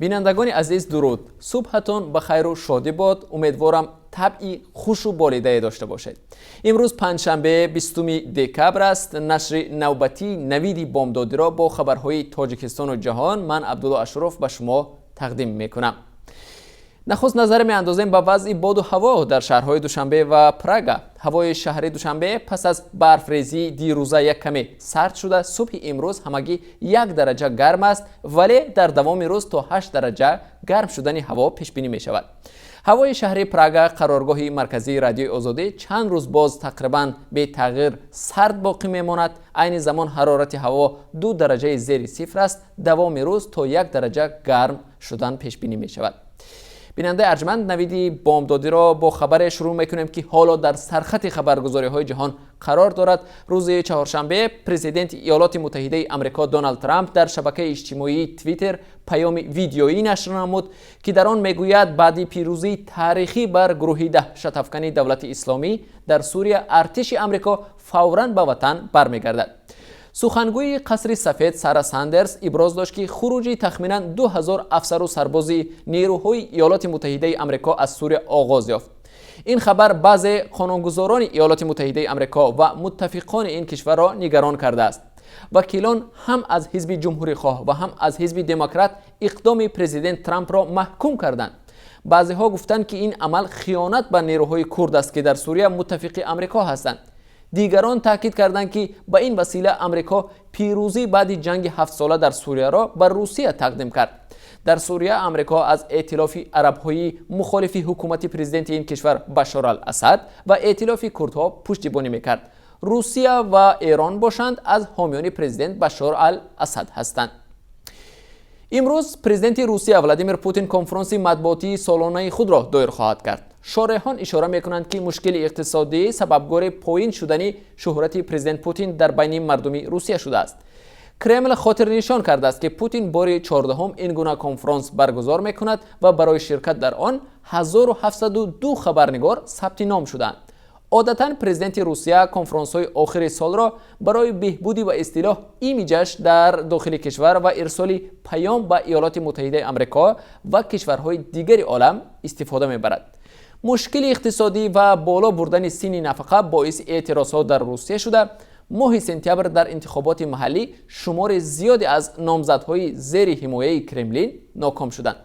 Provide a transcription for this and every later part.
Бинандагони азиз, дуруд, субҳатон ба хайру шодӣ бод. Умедворам, табъи хушу болидае дошта бошед. Имрӯз панҷшанбе, 20 декабр аст. Нашри навбатии «Навиди бомдодиро» бо хабарҳои Тоҷикистону ҷаҳон ман, Абдулло Ашуров, ба шумо тақдим мекунам. Нахуст назар меандозем ба вазъи боду ҳаво дар шаҳрҳои Душанбе ва Прага. Ҳавои шаҳри Душанбе пас аз барфрезии дирӯза як каме сард шуда, субҳи имрӯз ҳамагӣ 1 дараҷа гарм аст, вале дар давоми рӯз то 8 дараҷа гарм шудани ҳаво пешбинӣ мешавад. Ҳавои шаҳри Прага, қароргоҳи марказии Радиои Озодӣ, чанд рӯз боз тақрибан бетағйир сард боқӣ мемонад. Айни замон ҳарорати ҳаво 2 дараҷаи зери сифр аст. Давоми рӯз то 1 дараҷа гарм шудан пешбинӣ мешавад. Бинандаи арҷманд, «Навиди бомдодиро» бо хабаре шурӯъ мекунем, ки ҳоло дар сархати хабаргузориҳои ҷаҳон қарор дорад. Рӯзи чаҳоршанбе президенти Иёлоти Муттаҳидаи Амрико Доналд Трамп дар шабакаи иҷтимоии Твиттер паёми видеоӣ нашр намуд, ки дар он мегӯяд, баъди пирӯзии таърихӣ бар гурӯҳи даҳшатафкани Давлати Исломӣ дар Сурия артиши Амрико фавран ба ватан бармегардад. Сухангӯи Қасри Сафед Сара Сандерс иброз дошт, ки хуруҷи тахминан 2000 афсару сарбози нерӯҳои Иёлоти Муттаҳидаи Амрико аз Сурия оғоз ёфт. Ин хабар баъзе қонунгузорони Иёлоти Муттаҳидаи Амрико ва муттафиқони ин кишварро нигарон кардааст. Вакилон ҳам аз ҳизби ҷумҳурихоҳ ва ҳам аз ҳизби демократ иқдоми президент Трампро маҳкум карданд. Баъзеҳо гуфтанд, ки ин амал хиёнат ба нерӯҳои курд аст, ки дар Сурия муттафиқи Амрико ҳастанд. Дигарон таъкид карданд, ки ба ин васила Амрико пирӯзӣ баъди ҷанги ҳафтсола дар Сурияро ба Русия тақдим кард. Дар Сурия Амрико аз эътилофи арабҳои мухолифи ҳукумати президенти ин кишвар Башор ал Асад ва эътилофи курдҳо пуштибонӣ мекард. Русия ва Эрон бошанд, аз ҳомиёни президент Башор ал Асад ҳастанд. Имрӯз президенти Русия Владимир Путин конфронси матбуотии солонаи худро доир хоҳад кард. Шореҳон ишора мекунанд, ки мушкили иқтисодӣ сабабгори поин шудани шӯҳрати президент Путин дар байни мардуми Русия шудааст. Кремл хотирнишон кардааст, ки Путин бори 14-ум ин гуна конфронс баргузор мекунад ва барои ширкат дар он 1702 хабарнигор сабти ном шуданд. Одатан президенти Русия конфронсҳои охири солро барои беҳбуди ба истилоҳ имиҷаш дар дохили кишвар ва ирсоли паём ба Иёлоти Муттаҳидаи Амрико ва кишварҳои дигари олам истифода мебарад. Мушкили иқтисодӣ ва боло бурдани синни нафақа боиси эътирозҳо дар Русия шуда, моҳи сентябр дар интихоботи маҳаллӣ шумори зиёде аз номзадҳои зери ҳимояи Кремлин ноком шуданд.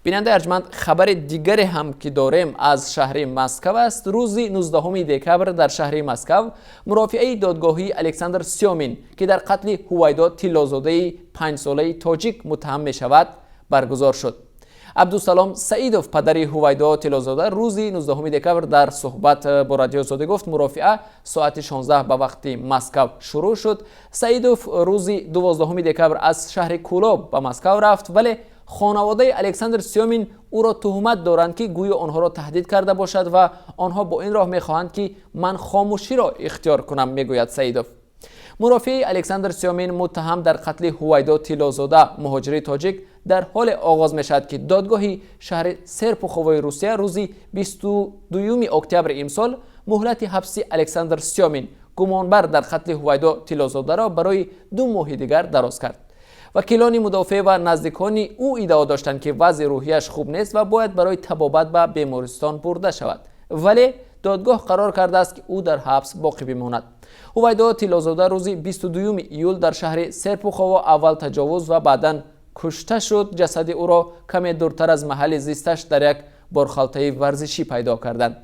Бинандаи арҷманд, хабари дигаре ҳам ки дорем, аз шаҳри Москав аст. Рӯзи 19 декабр дар шаҳри Москав мурофиаи додгоҳии Александр Сёмин, ки дар қатли Ҳувайдо Тиллозодаи 5-солаи тоҷик муттаҳам мешавад, баргузор шуд. Абдусалом Саидов, падари Ҳувайдо Тиллозода, рӯзи 19 декабр дар суҳбат бо Радиои Озодӣ гуфт, мурофиа соати 16 ба вақти Москав шурӯъ шуд. Саидов рӯзи 12 декабр аз шаҳри Кӯлоб ба Москав рафт, вале хонаводаи Александр Сёмин ӯро туҳмат доранд, ки гӯё онҳоро таҳдид карда бошад ва онҳо бо ин роҳ мехоҳанд, ки ман хомӯширо ихтиёр кунам, мегӯяд Саидов. Мурофиаи Александр Сёмин, муттаҳам дар қатли Ҳувайдо Тиллозода, муҳоҷири тоҷик, дар ҳоле оғоз мешавад, ки додгоҳи шаҳри Серпуховои Русия рӯзи 22 октябри имсол муҳлати ҳабси Александр Сёмин, гумонбар дар қатли Ҳувайдо Тиллозодаро, барои 2 моҳи дигар дароз кард. Вакилони мудофеъ ва наздикони ӯ иддао доштанд, ки вазъи рӯҳияш хуб нест ва бояд барои табобат ба бемористон бурда шавад, вале додгоҳ қарор кардааст, ки ӯ дар ҳабс боқӣ бимонад. Ҳувайдо Тиллозода рӯзи 22 июл дар шаҳри Серпухово аввал таҷовуз ва баъдан кушта шуд. Ҷасади ӯро каме дуртар аз маҳалли зисташ дар як борхалтаи варзишӣ пайдо карданд.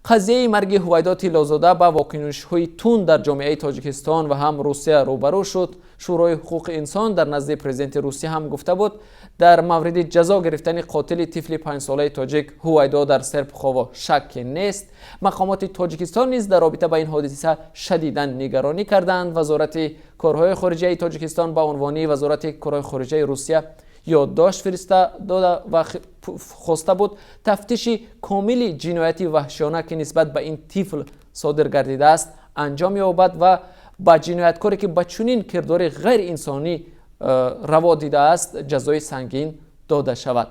Қазияи марги Ҳувайдо Тиллозода ба вокунишҳои тунд дар ҷомеаи Тоҷикистон ва ҳам Русия рӯбарӯ шуд. Шӯрои ҳуқуқи инсон дар назди президенти Русия ҳам гуфта буд, дар мавриди ҷазо гирифтани қотили тифли 5-солаи тоҷик Ҳувайдо дар Серпухово шакке нест. Мақомоти Тоҷикистон низ дар робита ба ин ҳодиса шадидан нигаронӣ карданд. Вазорати корҳои хориҷаи Тоҷикистон ба унвони Вазорати корҳои хориҷаи Русия ёддошт фиристода ва хоста буд, тафтиши комили ҷинояти ваҳшиёна, ки нисбат ба ин тифл содир гардидааст, анҷом ёбад ва ба ҷинояткоре, ки ба чунин кирдори ғайриинсонӣ раво дидааст, ҷазои сангин дода шавад.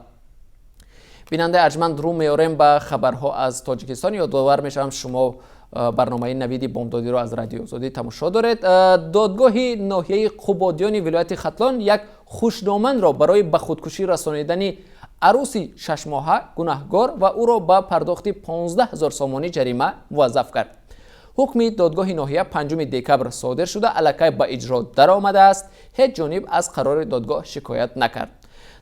Бинандаи арҷманд, рӯ меорем ба хабарҳо аз Тоҷикистон. Ёдовар мешавам, шумо барномаи «Навиди бомдодиро» аз Радиои Озодӣ тамошо доред. Додгоҳи ноҳияи Қубодиёни вилояти Хатлон як Хушдоманро барои ба худкушӣ расонидани арӯси 6 моҳа гунаҳгор ва ӯро ба пардохти 15 ҳазор сомонӣ ҷарима муваззаф кард. Ҳукми додгоҳи ноҳия 5 декабр содир шуда, аллакай ба иҷро даромадааст. Ҳеҷ ҷониб аз қарори додгоҳ шикоят накард.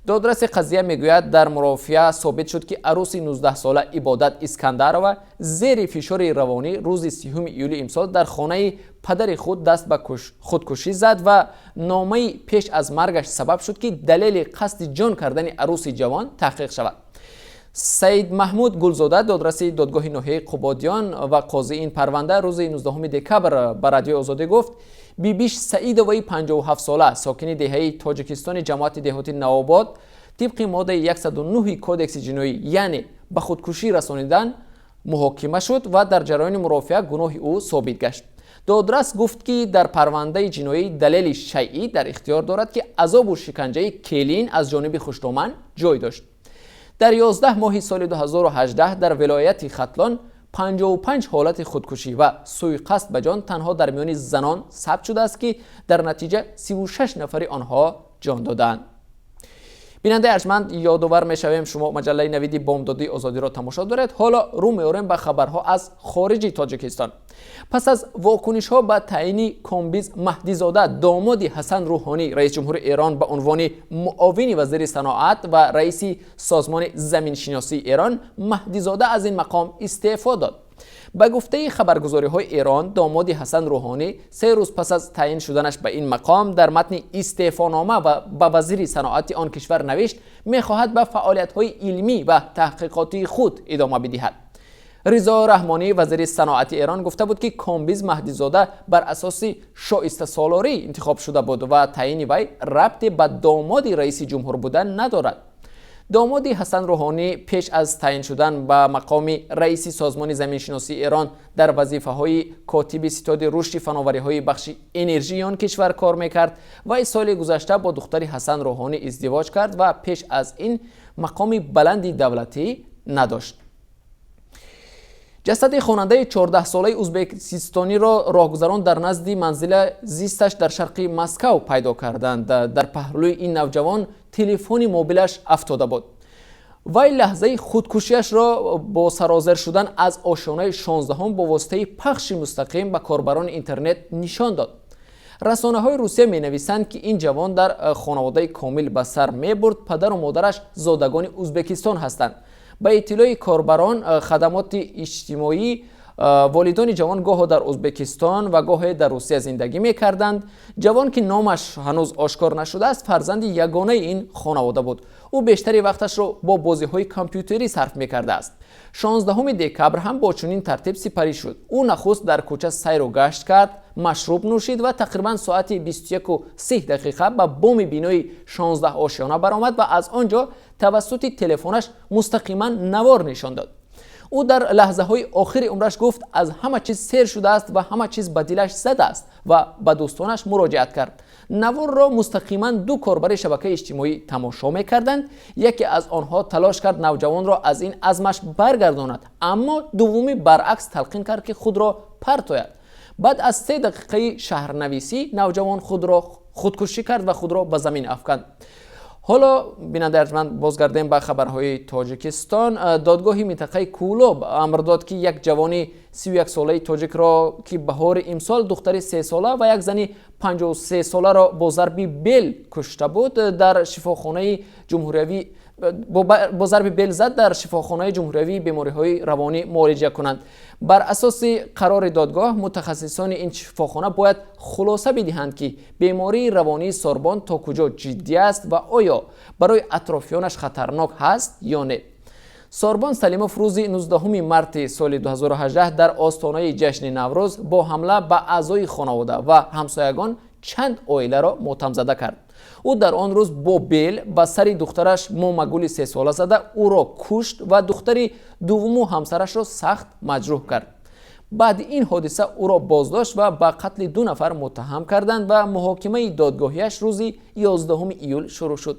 Додраси қазия мегӯяд, дар мурофиа собит шуд, ки арӯси 19-сола Ибодат Искандарова зери фишори равонӣ рӯзи 30 июли имсол дар хонаи падари худ даст ба худкушӣ зад ва номаи пеш аз маргаш сабаб шуд, ки далели қасди ҷон кардани арӯси ҷавон таҳқиқ шавад. Саид Маҳмуд Гулзода, додраси додгоҳи ноҳияи Қубодиён ва қозии ин парванда, рӯзи 19 декабр ба Радиои Озодӣ гуфт, Бибиш Саидоваи 57-сола, сокини деҳаи Тоҷикистони ҷамоати деҳоти Навобод, тибқи моддаи 109 Кодекси ҷиноӣ, яъне ба худкушӣ расонидан, муҳокима шуд ва дар ҷараёни мурофиа гуноҳи ӯ собит гашт. Додрас гуфт, ки дар парвандаи ҷиноӣ далели шайъӣ дар ихтиёр дорад, ки азобу шиканҷаи келин аз ҷониби хушдоман ҷой дошт. Дар 11 моҳи соли 2018 дар вилояти Хатлон 55 ҳолати худкушӣ ва сӯйқасд ба ҷон танҳо дар миёни занон сабт шудааст, ки дар натиҷа 36 нафари онҳо ҷон додаанд. Бинандаи арҷманд, ёдовар мешавем, шумо маҷаллаи Навиди бомдодии Озодиро тамошо доред. Ҳоло рӯ меорем ба хабарҳо аз хориҷи Тоҷикистон. Пас аз вокунишҳо ба таъйини Комбиз Маҳдизода, домоди Ҳасан Рӯҳонӣ, раиси ҷумҳури Эрон, ба унвони муовини вазири саноат ва раиси Созмони заминшиносии Эрон, Маҳдизода аз ин мақом истеъфо дод. Ба гуфтаи хабаргузориҳои Эрон, домоди Ҳасан Рӯҳонӣ 3 рӯз пас аз таъйин шуданаш ба ин мақом дар матни истеъфонома ва ба вазири саноати он кишвар навишт, мехоҳад ба фаъолиятҳои илмӣ ва таҳқиқотии худ идома бидиҳад. Ризо Раҳмонӣ, вазири саноати Эрон, гуфта буд, ки Комбиз Маҳдизода бар асоси шоистасолорӣ интихоб шуда буд ва таъйини вай рабте ба домоди раиси ҷумҳур будан надорад. Домоди Ҳасан Рӯҳонӣ пеш аз таъйин шудан ба мақоми раиси Созмони заминшиносии Эрон дар вазифаҳои котиби ситоди рушди фановариҳои бахши энержии он кишвар кор мекард. Вай соли гузашта бо духтари Ҳасан Рӯҳонӣ издивоҷ кард ва пеш аз ин мақоми баланди давлатӣ надошт. Ҷасади хонандаи 14-солаи узбекистониро роҳгузарон дар назди манзила зисташ дар шарқи Москав пайдо карданд. Дар паҳлӯи ин навҷавон телефони мобилаш афтода буд. Вай лаҳзаи худкушиашро бо сарозер шудан аз ошёнаи 16-ҳум бо воситаи пахши мустақим ба корбарони интернет нишон дод. Расонаҳои Русия менависанд, ки ин ҷавон дар хонаводаи комил ба сар мебурд, падару модараш зодагони Узбекистон ҳастанд. Ба иттилои корбарон хадамоти иҷтимоӣ, волидони ҷавон гоҳо дар Узбекистон ва гоҳе дар Русия зиндагӣ мекарданд. Ҷавон, ки номаш ҳанӯз ошкор нашудааст, фарзанди ягонаи ин хонавода буд. Ӯ бештари вақташро бо бозиҳои компютерӣ сарф мекардааст. 16 декабр ҳам бо чунин тартиб сипарӣ шуд. Ӯ нахуст дар кӯча сайру гашт кард, машруб нӯшид ва тақрибан соати 21:30 дақиқа ба боми бинои 16 ошёна баромад ва аз он ҷо тавассути телефонаш мустақиман навор нишон дод. Ӯ дар лаҳзаҳои охири умраш гуфт, аз ҳама чиз сер шудааст ва ҳама чиз ба дилаш задааст ва ба дӯстонаш муроҷиат кард. Наворро мустақиман ду корбари шабакаи иҷтимоӣ тамошо мекарданд. Яке аз онҳо талош кард навҷавонро аз ин азмаш баргардонад, аммо дуввумӣ баръакс талқин кард, ки худро партояд. Баъд аз 3 дақиқаи шарҳнависӣ навҷавон худро худкушӣ кард ва худро ба замин афканд. Ҳоло, бинандаи арҷманд, бозгардем ба хабарҳои Тоҷикистон. Додгоҳи минтақаи Кӯлоб амр дод, ки як ҷавони 31-солаи тоҷикро, ки баҳори имсол духтари 3-сола ва як зани 53-соларо бо зарби бел кушта буд, дар шифохонаи ҷумҳуриявӣ бо зарби бел зад, дар шифохонаи ҷумҳуриявии бемориҳои равонӣ муолиҷа кунанд. Бар асоси қарори додгоҳ, мутахассисони ин шифохона бояд хулоса бидиҳанд, ки бемории равонии Сорбон то куҷо ҷиддӣ аст ва оё барои атрофиёнаш хатарнок ҳаст ё не. Сорбон Салимов рӯзи 19 марти соли 2018 дар остонаи ҷашни Наврӯз бо ҳамла ба аъзои хонавода ва ҳамсоягон чанд оиларо мотамзада кард. Ӯ дар он рӯз бо бел ба сари духтараш Момагули 3-сола зада, ӯро кушт ва духтари дуввуму ҳамсарашро сахт маҷрӯҳ кард. Баъди ин ҳодиса ӯро боздошт ва ба қатли ду нафар муттаҳам карданд ва муҳокимаи додгоҳиаш рӯзи 11 июл шурӯъ шуд.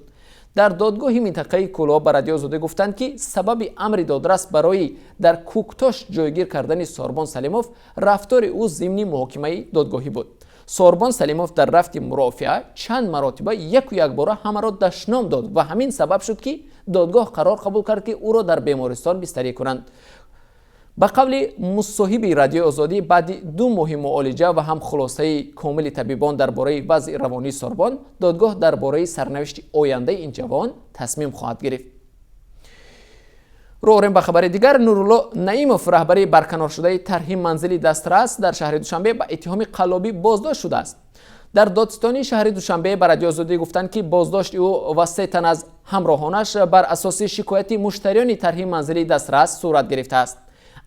Дар додгоҳи минтақаи Кӯлоб ба Радиои Озодӣ гуфтанд, ки сабаби амри додрас барои дар Кӯктош ҷойгир кардани Сорбон Салимов рафтори ӯ зимни муҳокимаи додгоҳӣ буд. Сорбон Салимов дар рафти мурофиа чанд маротиба яку якбора ҳамаро дашном дод ва ҳамин сабаб шуд, ки додгоҳ қарор қабул кард, ки ӯро дар бемористон бистарӣ кунанд. Ба қавли мусоҳиби Радиои Озодӣ, баъди 2 моҳи муолиҷа ва ҳам хулосаи комили табибон дар бораи вазъи равонии Сорбон, додгоҳ дар бораи сарнавишти ояндаи ин ҷавон тасмим хоҳад гирифт. Рӯ орем ба хабари дигар. Нурулло Наимов, раҳбари барканоршудаи тарҳи манзили дастрас дар шаҳри Душанбе, ба иттиҳоми қаллобӣ боздошт шудааст. Дар додситонии шаҳри Душанбе ба Радиои Озодӣ гуфтанд, ки боздошти ӯ ва се тан аз ҳамроҳонаш бар асоси шикояти муштариёни тарҳи манзили дастрас сурат гирифтааст.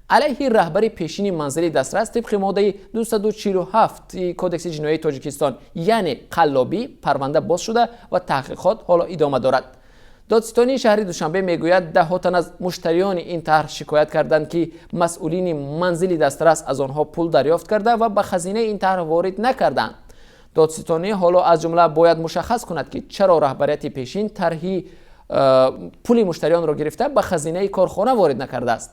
Алайҳи раҳбари пешини манзили дастрас тибқи моддаи 247 Кодекси ҷиноии Тоҷикистон, яъне қаллобӣ, парванда боз шуда ва таҳқиқот ҳоло идома дорад. Додситонии шаҳри Душанбе мегӯяд, даҳҳо тан аз муштариёни ин тарҳ шикоят карданд, ки масъулини манзили дастрас аз онҳо пул дарёфт карда ва ба хазинаи ин тарҳ ворид накарданд. Додситонӣ ҳоло аз ҷумла бояд мушаххас кунад, ки чаро раҳбарияти пешин тарҳи пули муштариёнро гирифта, ба хазинаи корхона ворид накардааст.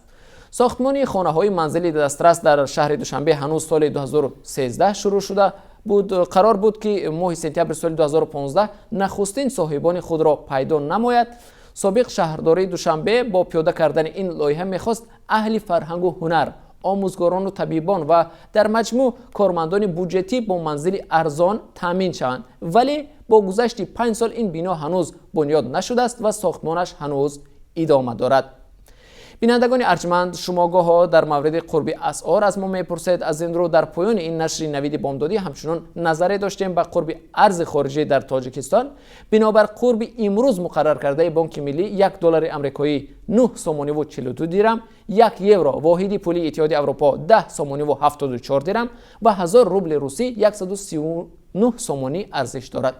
Сохтмони хонаҳои манзили дастрас дар шаҳри Душанбе ҳанӯз соли 2013 шурӯъ шуда буд. Қарор буд, ки моҳи сентябри соли 2015 нахустин соҳибони худро пайдо намояд. Собиқ шаҳрдории Душанбе бо пиёда кардани ин лоиҳа мехост аҳли фарҳангу ҳунар, омӯзгорону табибон ва дар маҷмӯъ кормандони буҷетӣ бо манзили арзон таъмин шаванд, вале бо гузашти 5 сол ин бино ҳанӯз бунёд нашудааст ва сохтмонаш ҳанӯз идома дорад. Бинандагони арҷманд, шумо гоҳо дар мавриди қурби асъор аз мо мепурсед. Аз ин рӯ дар поёни ин нашри Навиди бомдодӣ ҳамчунон назаре доштем ба қурби арзи хориҷӣ дар Тоҷикистон. Бинобар қурби имрӯз муқаррар кардаи Бонки Миллӣ, 1 доллари амрикоӣ 9 сомониву 42 дирам, 1 евро, воҳиди пулии Иттиҳоди Аврупо, 10 сомониву 74 дирам ва 1000 рубли русӣ 139 сомонӣ арзиш дорад.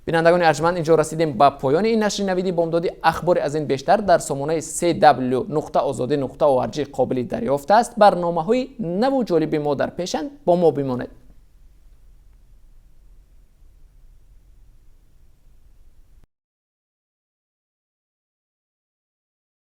Бинандагони арҷманд, инҷо расидем ба поёни ин нашри Навиди бомдодӣ. Ахбори аз ин бештар дар сомонаи cw.озодӣ.org қобили дарёфт аст. Барномаҳои наву ҷолиби мо дар пешанд, бо мо бимонед.